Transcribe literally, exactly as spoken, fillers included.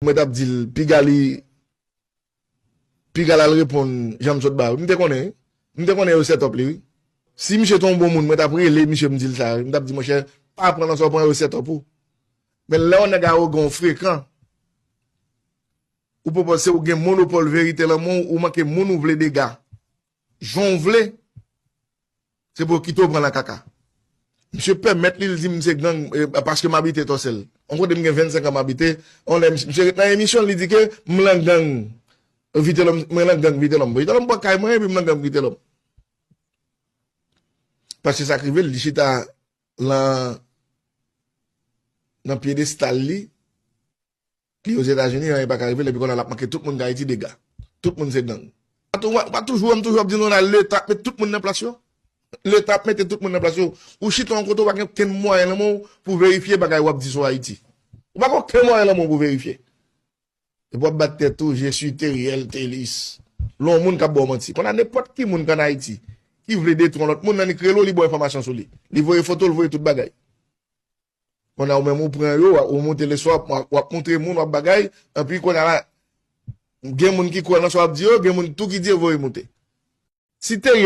mwen t ap di l, piga li, piga l al reponn jan m sot ba yo. M te konnen, wi. M te konnen yo set up li, wi. Si misye te yon bon moun, mwen t ap rele misye, m di l sa, wi. M t ap di, monchè, pa pran nan sa w pran yo set up ou. Men lè yon nèg awogan, w frekan, ou poko panse ou gen monopòl verite lan men w, ou manke moun ou vle dega. Jan w vle, se pou yo kite w pran nan kaka. Misye pèmèt li, li di m se gang, eh, paske m abite Tòsèl. Yon kote m gen vennsenk an m abite, yon lè misye ret nan emisyon, li di ke m lan gang Vitelòm, mwen lan gang Vitelòm. Vitelòm pran kay mwen, epi m lan gang Vitelòm. Paske sa k rive l, li chita lan, nan pyedestal li, li Ozetazini, anyen pa ka rive l, epi kounye a l ap manke tout moun k Ayiti dega. Tout moun se gang. Pa tou-, pa toujou, m toujou ap di nou la, Leta ap met tout moun nan plas yo. Leta ap mete tout moun nan plas yo. Ou chita yon kote, ou pa gen okenn mwayen lan men w pou verifye bagay w ap di sou Ayiti. Ou pa gen okenn mwayen lan men w pou verifye. Epi w ap bat tèt ou, je suis Theriel Thelus. Lè yon moun k ap ba w manti. Kounye a nenpòt ki moun k ann Ayiti, ki vle detwi yon lòt moun, nan li k rele w, li ba w enfòmasyon sou li. Li voye foto, li voye tout bagay. Kounye a ou menm ou pran yo, ou monte leswa, w ap, w ap montre moun, w ap bagay, anpi kounye a la, gen moun ki kwè nan sa w ap di yo, gen moun tou ki di yo voye monte. Si te